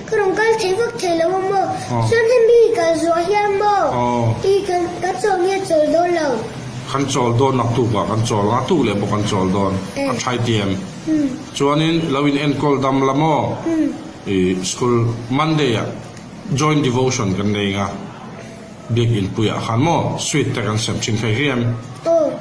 Ka rawn kal thei vak thei lo a maw? Chuan hemi kal zuah hian maw i kan kan chawl nge chawl dawn lo? Kan chawl dawn naktuk ah kan chawl nga tuk leh pawh kan chawl dawn a thai tiam. Chuanin lo in enkawl dam la maw i school Monday ah joint devotion kan nei nga. Biakinn puiah khan maw sweet te kan sem thin kha i hria em?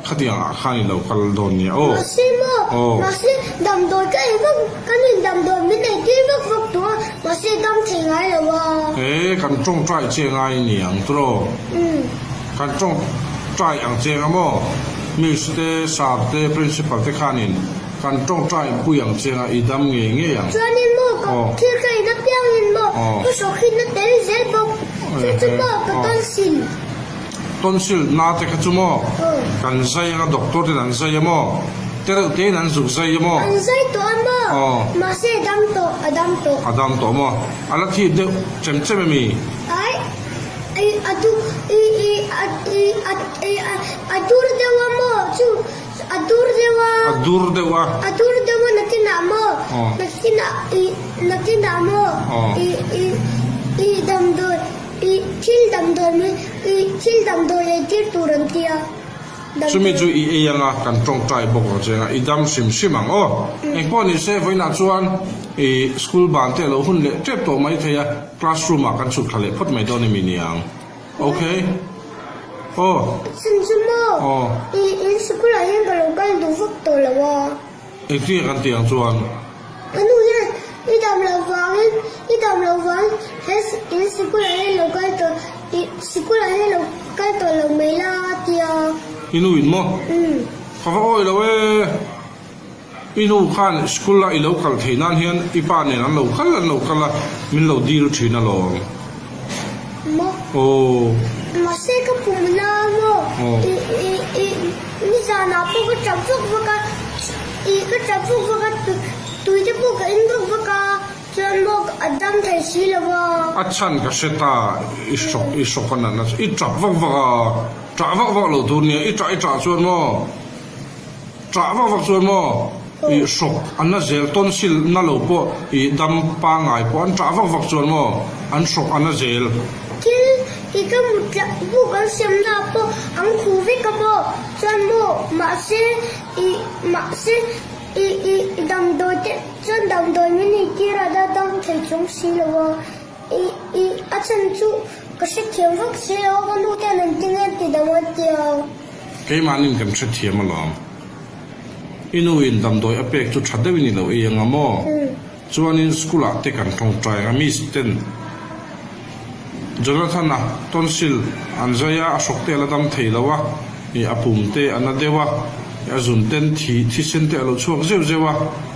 Khatiang ah khan i lo kal dawn nia aw. Mahse maw, mahse damdawi ka ei vak, ka nuin damdawi min ei tir vak vak tawh a, mahse dam thei ngai lo a. E, kan tawngtai che ngai ni ang tawh. Kan tawngtai ang che nga maw, Miss te, Sir te, Principal te khanin Kan tawngtai pui ang che nga i dam ngei ngei ang. Chuanin maw ka thil ka in apiangin maw ka hrawk hi na tel zel bawk. Chu chu maw ka tonsil. Tonsil na te kha chu maw kan zai anga doctor ten an zai a maw te reuh te in an zuk zai a maw. An zai tawh a maw mahse a dam tawh a dam tawh. A dam tawh maw a la thih deuh chem chem emi? Ai i a du i i a i a i a dur deuh a maw chu. A dur deuh a. A dur deuh a. A dur deuh a nakinah maw? Nakinah i nakinah maw? I i i damdawi i thil damdawi mai i thil damdawi ei tir tur an ti a. Chumi chu i ei anga kan tawngtai bawk ang che anga i dam hrim hrim ang aw. Engpawh ni se vawiinah chuan i school ban te a lo hun leh tep tawh mai thei a, classroom ah kan chhuk thla leh phawt mai dawn emi niang. Ok. Aw. Chhan chu maw? Aw. I in sikul ah hian ka lo kal duh vak tawh lo a. Engtin nge kan tih ang chuan? Ka nu hian i dam loh vangin, i dam loh vangin he in sikul ah hian lo kal tawh, i sikul ah hian lo kal tawh lo mai la a ti a. I nu in maw? Umm. Ka va awi lo e. I nu khan school a i lo kal theih nan hian i pa nen an lo kal an lo kal a, min lo dil thin alawm. Maw? Aw. Mahse ka pum la maw? Aw. I i i nizanah pawh ka tap vak vak a, i ka tap vak vak a, tui te pawh ka in vak vak a, chuan maw a dam thei si lo a. A chhan ka hre ta, i hrawk i hrawk a natna chu i tap vak vak a, tah vak vak lo tur nia, i tah i tah chuan maw? Ṭah vak vak chuan maw i hrawk an la zel tonsil na lo pawh i dam pangngai pawh an ṭah vak vak chuan maw an hrawk an la zel. Thil i ka mut tlah buk an siamna ah pawh an khuh vek a maw chuan maw mahse i mahse i i damdawi te chuan damdawi min ei tir a la dam thei chung si lo a i i a chhan chu ka hrethiam vak si lo a ka nu ten an ti nge an ti dam an ti a. Keimahnin kan hrethiam alawm. I nu in damdawi a pek chu tha deuhin i lo ei anga maw? Chuanin school ah te kan tawngtai anga miss ten Jonathan-a tonsil an zai a, a hrawk te a la dam thei lo a, i a pum te a na deuh a, i a zun ten thi thisen te a lo chhuak zeuh zeuh a,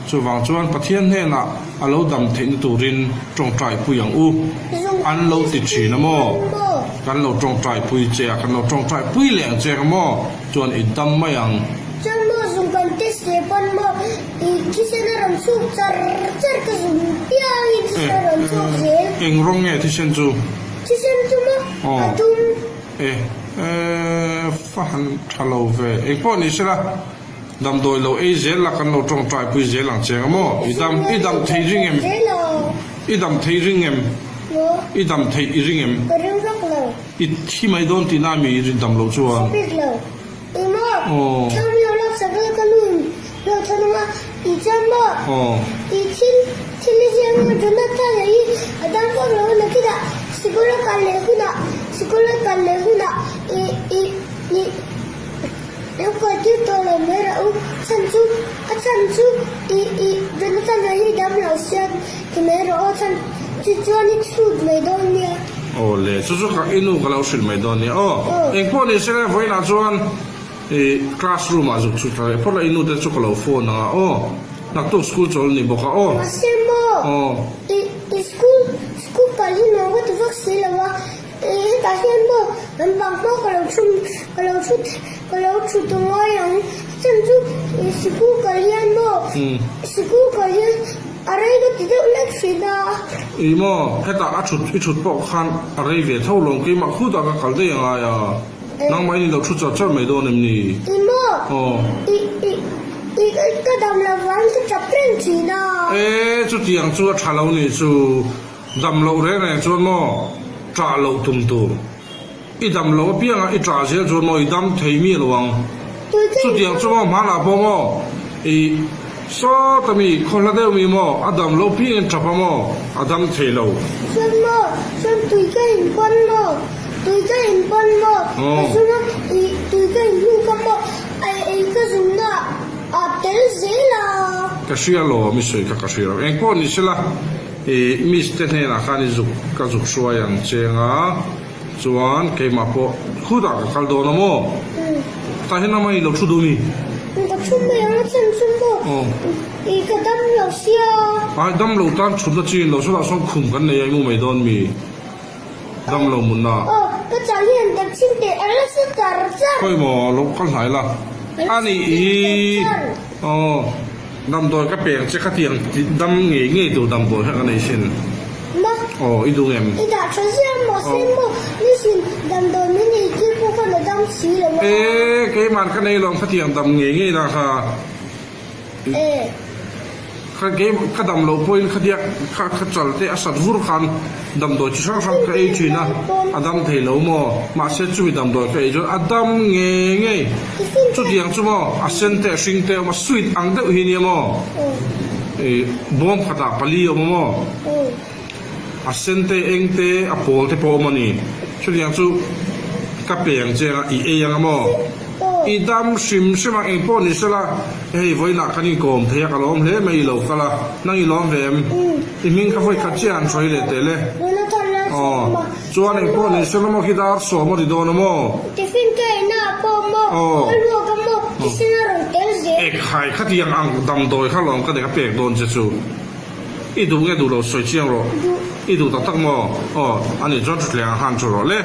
chuvang chuan Pathian hnenah a lo dam theihna turin tawngtai pui ang u. An lo ti thin a maw? Kan lo tawngtai pui che a, kan lo tawngtai pui leh ang che a maw? Chuan i dam mai ang. Chuan maw zung kan test leh pawn maw i thisen a rawn chhuk char char ka zung piangin thisen a rawn chhuk zel. Eng rawng nge thisen chu? Thisen chu maw a dum. E, e, fa han tha lo ve. Engpawh ni sela. Damdawi lo ei zel la kan lo tawngtai pui zel ang che ang maw? I dam i dam thei ring em? I dam thei ring em? I dam theih i ring em? I thi mai dawn tihna mi i dam loh chuan? Aw. Aw. Lo kal tir tawh lo mai rawh u, chhan chu a chhan chu i i Jonathan a hi dam lo siam ti mai rawh aw chhan chu chuan i chhut mai dawn nia. Aw le, chu chu ka i nu ka lo hrilh mai dawn nia aw. Engpawh ni se vawiinah chuan i class room ah zuk chhut thla leh phawt la i nu te chu ka lo phone ang a aw. Naktuk school chawl ni bawk a aw. Mahse maw i i school school kal hi nuam ka ti vak si lo a. Hetah hian maw kan bang hma ka lo thu ka lo thu ka lo thu ta ngai ang chhan chu sikul kal hian maw sikul kal hian a rei ka ti deuh lek thin a. Ih maw hetah a thut i thut pawh khan a rei ve tho lawm keimah khutah ka kal daih a ngai a nangmah in i lo thu char char mai dawn em ni? Ih maw i i i ka dam lo vang ka tap reng thin a. E chutiang chu a tha lo nih chu. Dam loh reng reng chuan maw ṭah loh tum tur. I dam loh apianga i ṭah zel chuan maw i dam thei miah lo ang. Chutiang chu maw hmanah pawh maw i sawta mi khaw hla deuh mi maw a dam loh piangin ṭap a maw a dam thei lo. Chuan maw chuan tui ka in pawn maw tui ka in pawn maw ka zung a i tui ka in hnu ka maw ei ka zungna ah a tel zel a. Ka hria lo mi sawi kha ka hria lo engpawh ni sela i miss te hnenah khan i zuk ka zuk hruai ang cheng a. Chuan keimah pawh khutah ka kal dawn a maw? Tah hian amah i lo thu duh mi? Ka thu mai ang a chan chu maw? I ka dam lo sia. Ai dam lo tan thutna chi in lo sawtah sawn khum kan nei a i mu mai dawn mi? Dam lo munna. Aw ka chal hian ka chhin teh a la sa char char. Khawi maw lo kal hnai la. A nih hi. Aw damdawi ka peng che khatiang dam ngei ngei tur damdawi kha ka nei sin. Ma. Aw i duh em? I dah tha ziah maw se maw nisin damdawi min ei tir pawh khan a dam si lo a. E keiman ka nei lawm khatiang dam ngei ngei la kha. E. Kha kei ka dam loh pawhin khatia kha kha chal te a sat vur khan damdawi chi hrang hrang ka ei thin a, a dam thei lo maw? Mahse chumi damdawi ka ei chuan a dam ngei ngei. Chutiang chu maw a sen te a hring te a awm a, sweet ang deuh hi nia maw? Ih bawm khatah pali a awm a maw? A sen te eng te a pawl te pawh a awm a ni. Chutiang chu ka peng che anga i ei anga maw? I dam hrim hrim a, eng pawh ni sela, hei vawiinah kan inkawm thei a, ka lawm hle mai i lo kal a, nang i lawm ve em? I hming kha vawi khat chiah an sawi leh teh le. Aw, chuan eng pawh ni sela maw khi dar sawm a ri dawn a maw? Aw. Ekhai khatiang ang damdawi kha lawm ka nei ka pek dawn che chu. I duh nge duh lo sawi chiang rawh. I duh tak tak maw? Aw, ani chuan thutthleng ah khan thu rawh le.